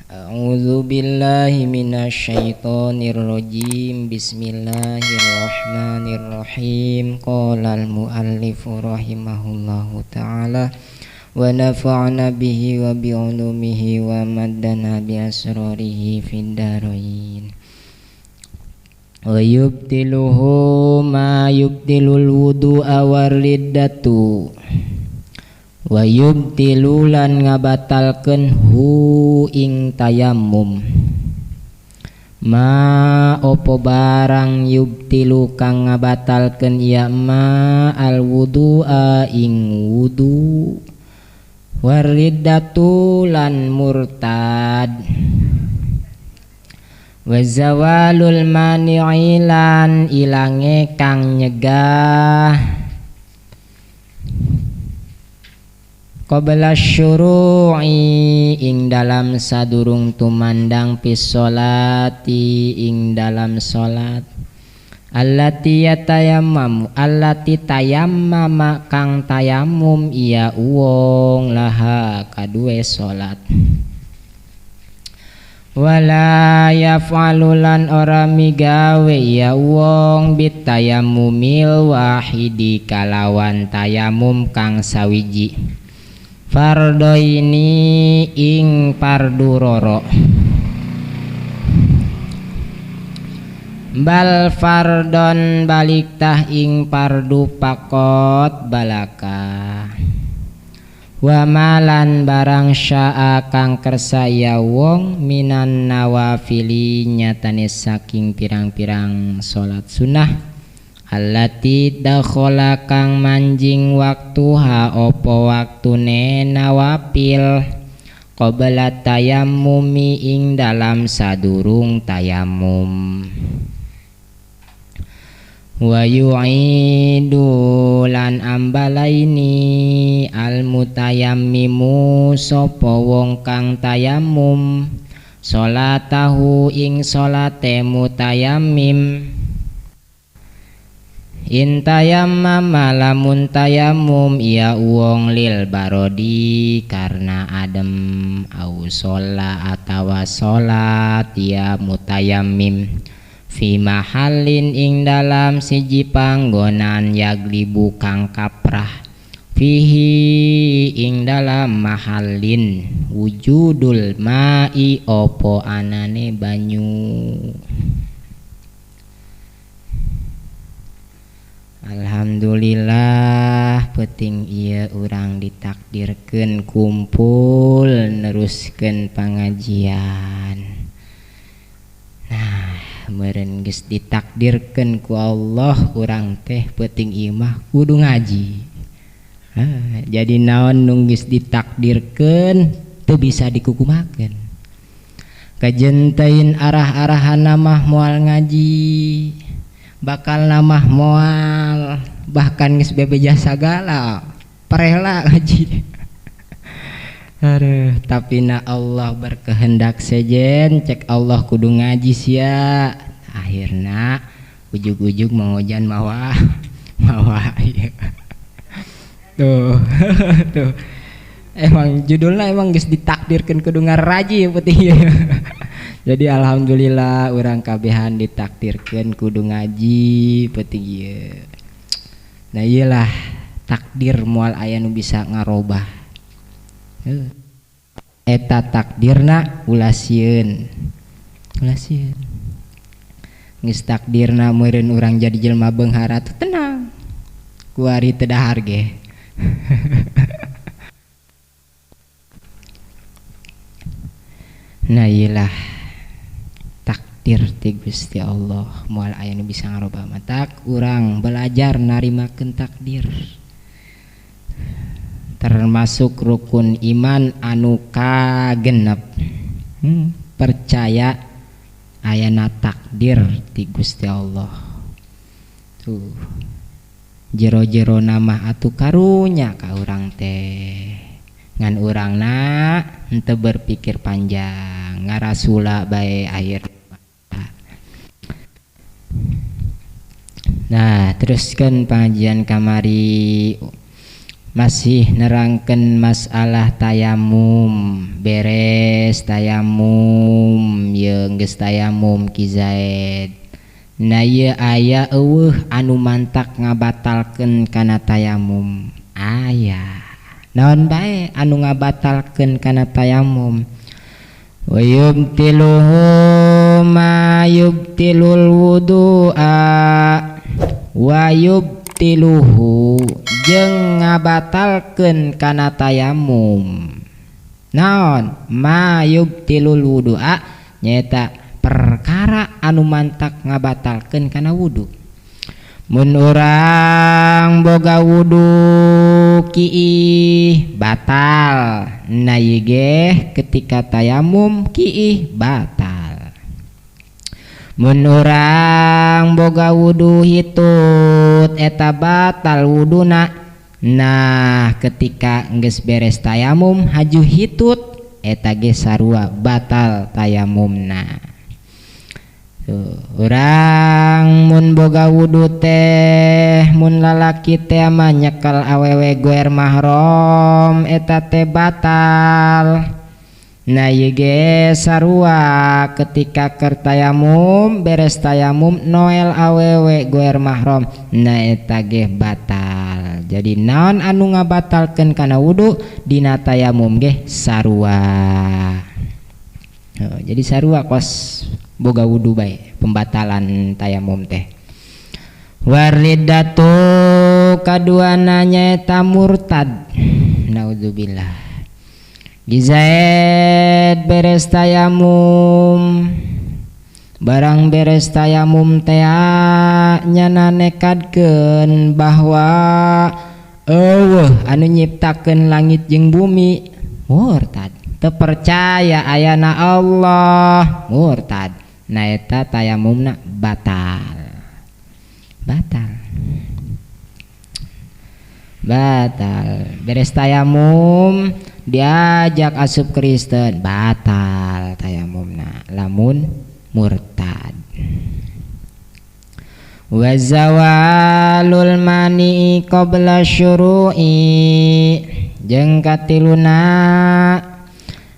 A'udzu billahi minasyaitonir rajim. Bismillahirrahmanirrahim. Qala al-muallif rahimahullahu taala wa nafa'na bihi wa bi ulumihi wa maddana bi asrarihi fid dharain. Wa yubtiluhu ma yubtilul wudu'a war riddatu. Wa yubtilu lan ngabatalkeun hu ing tayammum ma opo barang yubtilu kang ngabatalkeun ya ma al wudu'a ing wudu wariddatu lan murtad wa zawalul mani'i lan ilange kang nyegah qabla syuru'i ing dalam sadurung tumandang fi sholati ing dalam salat allati yatayammamu allati tayammama kang tayammum iya wong laha kaduwe salat wala yaf'alu lan ora migawe ya wong bitayammumil wahidi kalawan tayammum kang sawiji fardoini ing fardu roro bal fardon balik tah ing fardu pakot balaka wa malan barang syaa kang kersa ya wong minan nawafili nyatane saking pirang-pirang salat sunnah allati dakhala kang manjing waktuha opo waktune nawafil qabla tayammumi ing dalam sadurung tayammum wa yu'idu lan ambalaini al mutayammimu sapa wong kang tayammum salatahu ing salate mutayammim in tayammama lamun tayammum iya wong lil barodi karena adem au shola atawa sholat ya mutayammim fi mahallin ing dalam siji panggonan yaglibu kang kaprah fihi ing dalam mahallin wujudul ma'i opo anane banyu. Alhamdulillah penting ieu urang ditakdirkeun kumpul neruskeun pangajian. Nah, meureun geus ditakdirkeun ku Allah urang teh penting ieu mah kudu ngaji. Jadi naon nu geus ditakdirkeun teu bisa dikukumakeun. Kajentein arah-arahan mah moal ngaji. Bakal namah moal bahkan geus bebeja sagala parela ngaji. Aduh, tapi na Allah berkehendak sejen cek Allah kudu ngaji sia. Akhirna ujug-ujug mangojan mawa mawa ieu. Tuh tuh emang judulna emang geus ditakdirkeun kudu ngaraji peuting ieu. Jadi alhamdulillah urang kabehan ditakdirkeun kudu ngaji peuting ieu. Nah ieulah takdir moal aya nu bisa ngarobah. Eta takdirna ulah sieun. Ulah sieun. Geus takdirna meureun urang jadi jelema beunghar atuh tenang. Kuari teu dahar ge. Nah ieulah takdir ti Gusti Allah moal aya nu bisa ngarobah matak urang belajar narimakeun takdir termasuk rukun iman anu kagenep. Percaya ayana takdir ti Gusti Allah tuh jero-jero nama atuh karunya ka urang teh ngan urangna henteu berpikir panjang ngarasula bae akhir. Nah, teruskan pengajian kamari. Masih nerangkeun masalah tayamum, beres tayamum ye geus tayamum Ki Zaid. Nah ieu aya eueuh anu mantak ngabatalkeun kana tayamum. Aya. Naon bae anu ngabatalkeun kana tayamum? Wa yubtiluhu ma yubtilul wudu'a wa yubtiluhu jeung ngabatalkeun kana tayamum. Naon ma yubtilul wudu'a nyaeta perkara anu mantak ngabatalkeun kana wudu. Mun urang boga wudu kiih batal, nah ieu ge ketika tayamum kiih batal. Mun urang boga wudu hitut eta batal wuduna. Nah ketika geus beres tayamum haju hitut eta ge sarua batal tayamumna. Tuh, urang mun boga wudu teh mun lalaki teh mah nyekel awewe goer mahram eta teh batal. Nah ieu ge sarua ketika keur tayamum beres tayamum noel awewe goer mahram nah eta ge batal. Jadi naon anu ngabatalkeun kana wudu dina tayamum ge sarua. Oh, jadi sarua kos boga wudu bae pembatalan tayamum teh. Waridatu kaduana nyaeta murtad. Naudzubillah. Gizaid beres tayamum, barang beres tayamum teh nyana nekadkeun bahwa eueuh anu nyiptakeun langit jeung bumi murtad, teu percaya ayana Allah murtad. Nah eta tayamumna batal. Batal. Batal. Beres tayamum diajak asup Kristen batal tayamumna lamun murtad. Wa zawalul mani qabla syuru'i jeung katiluna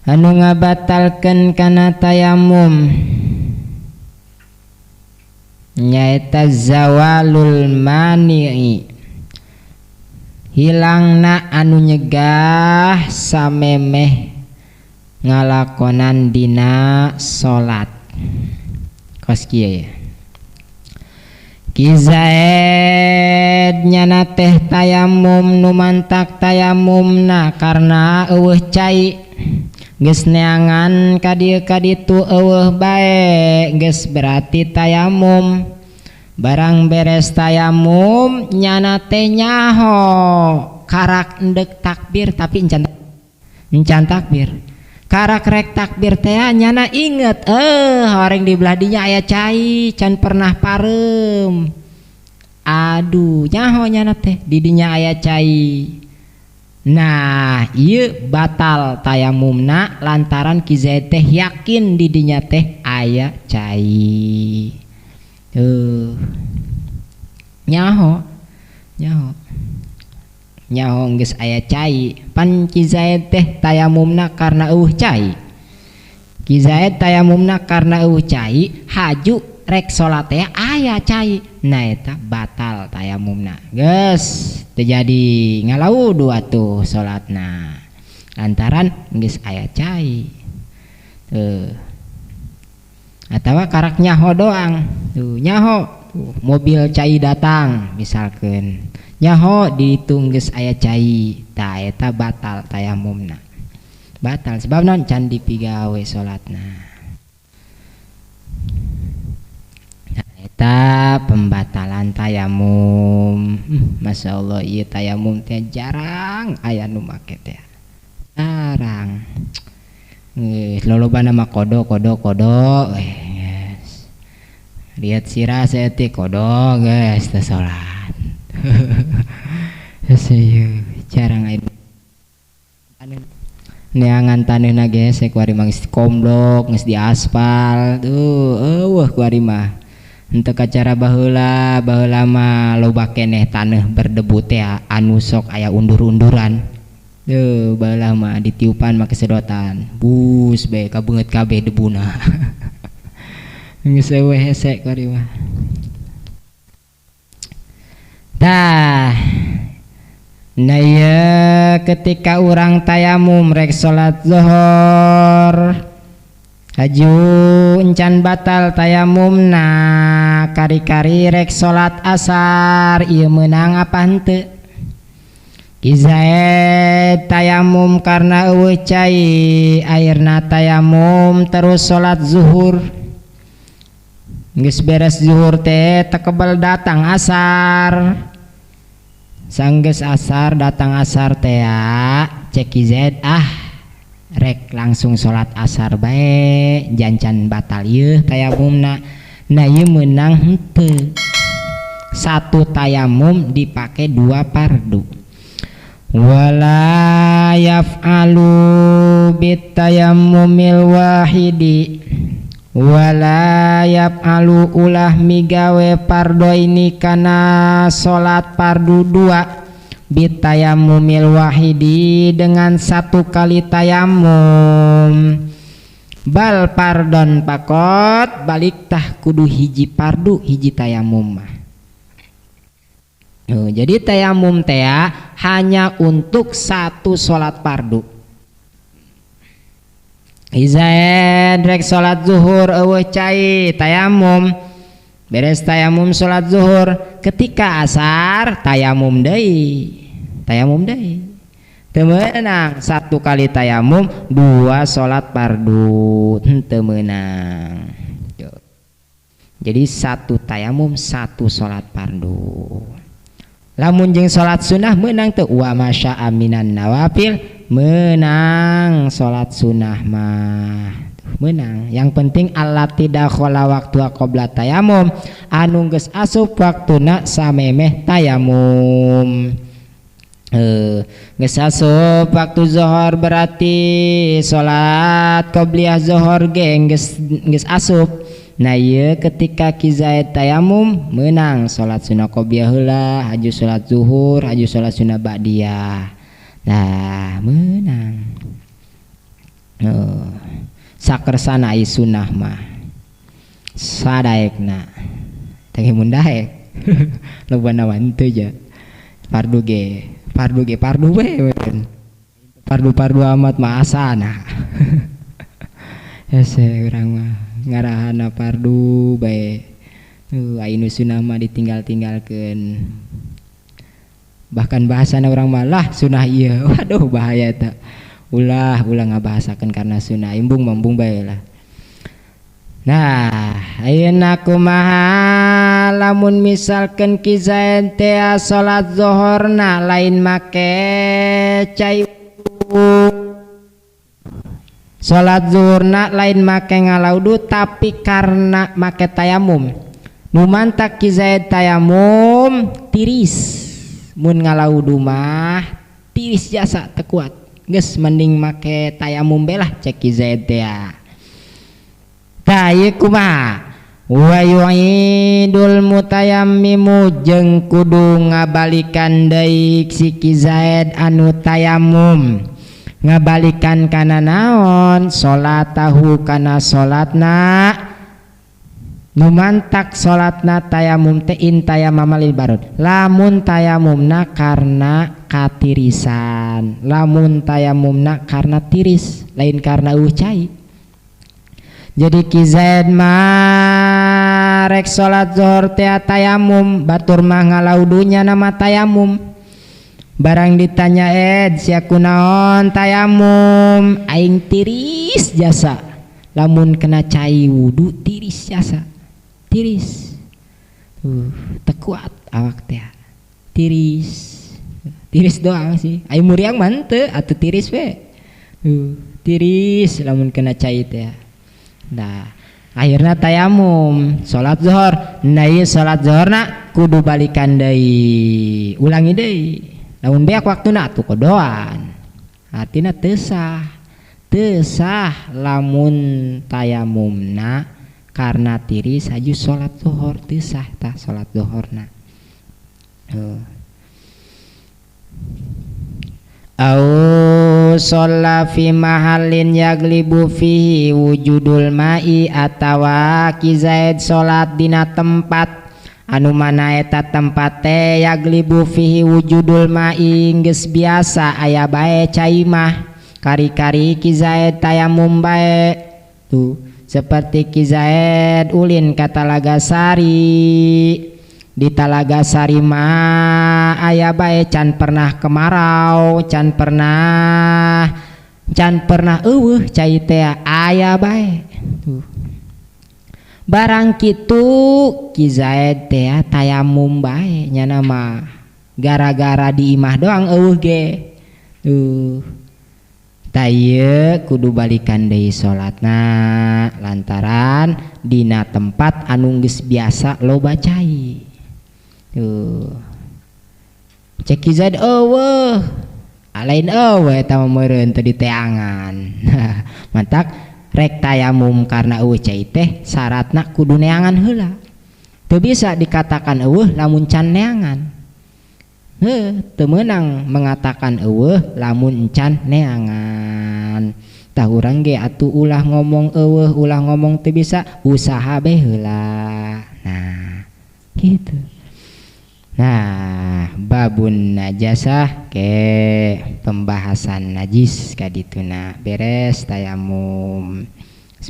anu ngabatalkeun kana tayamum nyaeta zawalul mani hilangna anu nyegah samemeh ngalakonan dina salat. Kos kieu ya. Ki Zaid nyana teh tayamum nu mantak tayamumna karena eueuh cai geus neangan ka dieu ka ditu eueuh bae geus berarti tayamum. Barang beres tayamum nyana teh nyaho karak endek takbir tapi encan takbir. Karak rek takbir teh nyana inget orang di belah dinya aya cai can pernah parem. Aduh nyaho nyana teh di dinya aya cai. Nah ieu batal tayamumna lantaran Ki Zaid teh yakin di dinya teh aya cai. Tuh nyaho nyaho nyaho geus aya cai pan Ki Zaid teh tayamumna karena eueuh cai. Ki Zaid tayamumna karena eueuh cai haju rek salat teh aya cai. Nah eta batal tayamumna geus teu jadi ngalawudu atuh salatna lantaran geus aya cai. Tuh atawa karak nyaho doang tuh nyaho tuh, mobil cai datang misalkan nyaho dihitung geus aya cai tah eta batal tayamumna batal sebab naon can dipigawe salatna. Nah eta pembatalan tayamum. Masya Allah ieu tayamum teh jarang aya nu make teh jarang. Lolobana mah kodo kodo kodo guys. Lihat sirah saeutik kodo guys teh salat. Jarang aya neangan taneuhna ge kuari mah geus komblok geus diaspal tuh eueuh kuari mah. Henteu kacara baheula, baheula mah loba keneh taneuh berdebu teh anu sok aya undur-unduran. Deuh baheula mah ditiupan make sedotan. Bus bae kabeungeut kabeh debuna. Geus eueuh hese kuari mah. Tah. Nah ieu ketika urang tayamum rek salat zuhur haju encan batal tayamumna kari-kari rek salat asar ieu meunang apa henteu? Ki Zaid tayamum karena eueuh cai airna tayamum terus salat zuhur. Geus beres zuhur teh tekebel datang asar. Sanggeus asar datang asar teh cek Ki Zaid ah rek langsung salat asar bae jancan batal ieu tayamumna. Nah ieu meunang henteu. Satu tayamum dipake dua fardu. Wala yaf'alu bitayammumil wahidi wala yaf'alu ulah migawe pardoini kana salat fardu dua bitayammumil wahidi dengan satu kali tayamum bal pardon pakot balik tah kudu hiji pardu hiji tayamum mah. Jadi tayamum teh hanya untuk satu salat fardu. Izaid rek salat zuhur eueuh cai tayamum beres tayamum salat zuhur ketika asar tayamum deui tayamum deui teu meunang satu kali tayamum dua salat fardu teu meunang. Jadi satu tayamum satu salat fardu. Lamun jeung salat sunnah meunang teu wa masya'a minan nawafil meunang salat sunnah mah meunang. Yang penting allati dakhala waktu qabla tayamum anu geus asup waktuna samemeh tayamum. Geus asup waktu zuhur berarti salat qobliyah zuhur ge geus asup. Nah ieu ketika Ki Zaid tayamum meunang salat sunnah qobliyah heula haju salat zuhur haju salat sunnah ba'diyah. Nah meunang. Sakersana ai sunnah mah sadaekna teh mun daek lobana mah henteu ja fardu ge fardu ge fardu we fardu-fardu amat mah asana. Hese urang mah ngarahana fardu bae ai nu sunnah mah ditinggal-tinggalkeun. Bahkan bahasana urang mah lah sunnah ieu. Waduh bahaya eta. Ulah ulah ngabahasakeun karena sunnah imbung mambung bae lah. Nah, ayeuna kumaha lamun misalkeun Ki Zaid teh salat zuhurna lain make cai salat zuhurna lain make ngalaudu tapi karena make tayamum. Nu mantak Ki Zaid tayamum tiris. Mun ngalaudu mah tiris jasa teu kuat. Geus mending make tayamum bae lah cek Ki Zaid teh. Tah ieu kumaha? Wa yu'idul mutayammimu jeung kudu ngabalikan deui si Ki Zaid anu tayamum. Ngabalikan kana naon? Salatahu kana salatna. Nu mantak salatna tayamum teh in tayamama lil barud. Lamun tayamumna karena katirisan, lamun tayamumna karena tiris, lain karena eueuh cai. Jadi Ki Zaid mah rek salat zuhur teh tayamum, batur mah ngalaudunya nama tayamum. Barang ditanya ed sia kunaon tayamum, aing tiris jasa. Lamun kena cai wudu tiris jasa. Tiris. Teu kuat awak teh. Tiris. Tiris doang sih. Aing muriang mah henteu atuh tiris we. Tiris lamun kena cai teh. Nah, akhirnya tayamum salat zuhur. Nah ieu salat zuhurna kudu balikan deui. Ulangi deui. Lamun beak waktuna atuh kodoan. Artina teu sah. Teu sah lamun tayamumna Karena tiris haju salat zuhur teu sah tah salat zuhurna. Au sholla fi mahallin yaglibu fihi wujudul ma'i atawa Ki Zaid salat dina tempat anu mana eta tempat teh yaglibu fihi wujudul ma'i geus biasa aya bae cai mah kari-kari Ki Zaid tayamum bae tuh seperti Ki Zaid ulin ka Talaga Sari. Di Talaga Sari mah aya bae can pernah kemarau, can pernah eueuh cai teh aya bae. Tuh. Barang kitu Ki Zaid teh tayamum bae nyana mah gara-gara di imah doang eueuh ge. Tuh. Tah ieu kudu balikan deui salatna lantaran dina tempat anu geus biasa loba cai. Tuh. Cek Ki Zaid eueuh. Lain eueuh eta mah meureun teu diteangan. Mantak rek tayamum karena eueuh cai teh syaratna kudu neangan heula. Teu bisa dikatakan eueuh lamun can neangan. Heuh, teu meunang mengatakan eueuh lamun can neangan. Tah urang ge atuh ulah ngomong eueuh, ulah ngomong teu bisa, usaha bae heula. Nah, gitu. Nah, babun najasah ke pembahasan najis kadituna beres tayamum.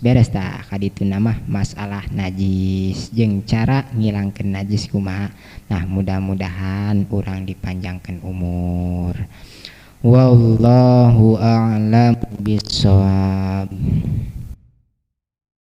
Beres tah kadituna mah masalah najis jeung cara ngilangkeun najis kumaha. Nah, mudah-mudahan urang dipanjangkeun umur. Wallahu a'lam bissawab.